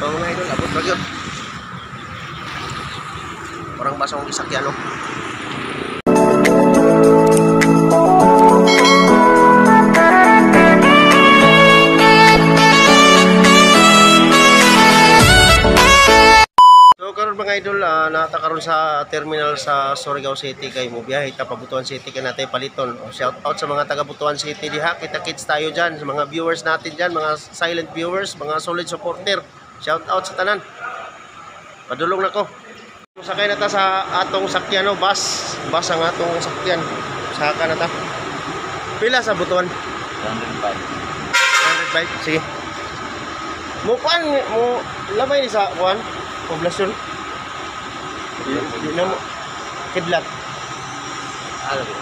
So mga idol, abot ra gyud. Orang basa akong gisakyan, no? So karon mga idol, nata karon sa terminal sa Surigao City kay mobiyahe ta pa Butuan City kay natay paliton. O, shout out sa mga taga Butuan City diha. Kita kits tayo diyan sa mga viewers natin diyan, mga silent viewers, mga solid supporter. Shout out sa tanan. Padulong nako. Sakay na ta sa atong sakyan, no, bus. Bus ang atong sakyan. Saka na ta. Pila sa Butuan? 105. 105. Sige. Mo kuan mo labay ni sa kuan poblasyon. Di na mo kidlat Ano ba?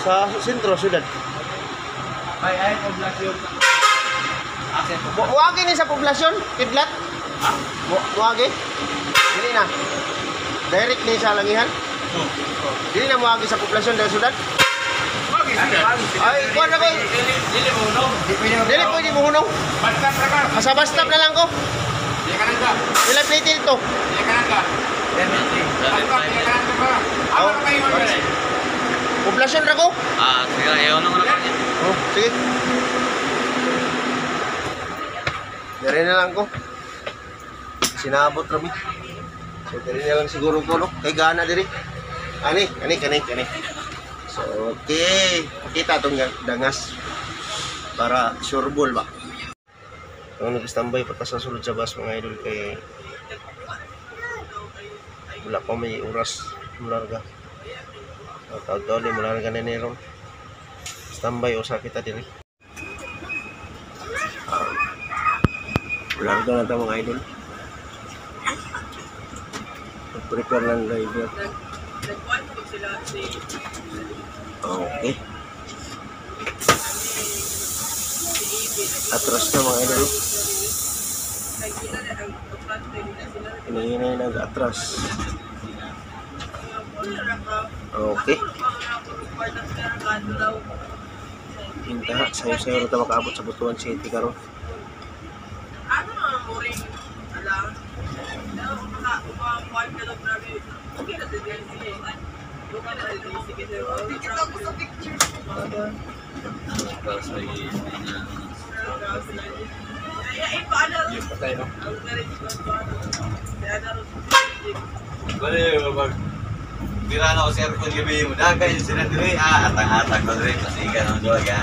sa sentro syudad. Ay, ay, poblasyon. Akin. Muagi ni sa poblasyon kidlat. Ha? Muagi. Dili na. Direct ni sa langihan. Dili na muagi sa poblasyon dahil syudad. Ay, kuan ako. Dili mo, no? Dili pwede mo hunong. Basta ka. Sa bus stop na lang ko. Di ka nangga. Pila plate dito. Di ka nangga. Basta di ka nangga ba? Oh, Ako kayo sorry. Poblasyon ra ko. Ah, sige, ayaw na ko na kanya. Oh, sige. Dari na lang ko. Sinabot rami. So dari na lang siguro ko, no. Kay gana diri. Ani, ani, kani, kani. So okay, kita tong dangas para sure ball ba. So nag-standby pa ta sa sulod sa bus mga idol kay wala pa may oras mularga. Tawag-tawag ni mularga na ni ron. Standby usa kita diri. Mularga na ta mga idol. Prepare lang driver. Okay. Atras na mga idol. Hinahinay nag-atras. Okay. Hinta, sayo-sayo na ta makaabot sa Butuan City karon. Para sa Patay no. Bale, mag Bira na ko sa aircon gabi mo. Dagay yung sila diri, ah, atang-atang ko diri kasi ganun doon ka.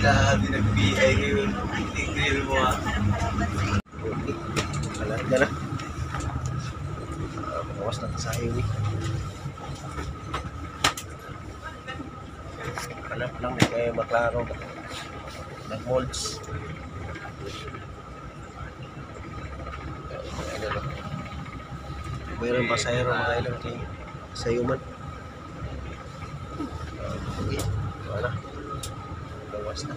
Lahat din nag-PI ngayon. Tigil mo ah. Okay. Alarga na. Makawas na ta sa highway. Hanap lang di kayo maklaro. Nag-molds. Mga idol, oh. Mayroon pasahero mga idol kay sayo man. Okay. Wala. Gawas na.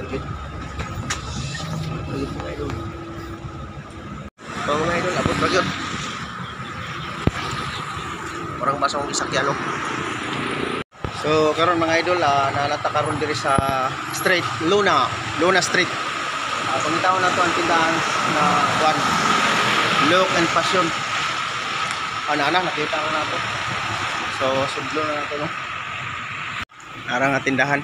Okay. Okay, mga idol. So, mga idol, abot ra gyud. Orang basa akong gisakyan, no? So karon mga idol, nalata karon diri sa Street Luna, Luna Street. Pangitaon na to ang tindahan na kuan. Look and Passion. Ana ana nakita ko na to. So sudlo na nato, no. Ara nga tindahan.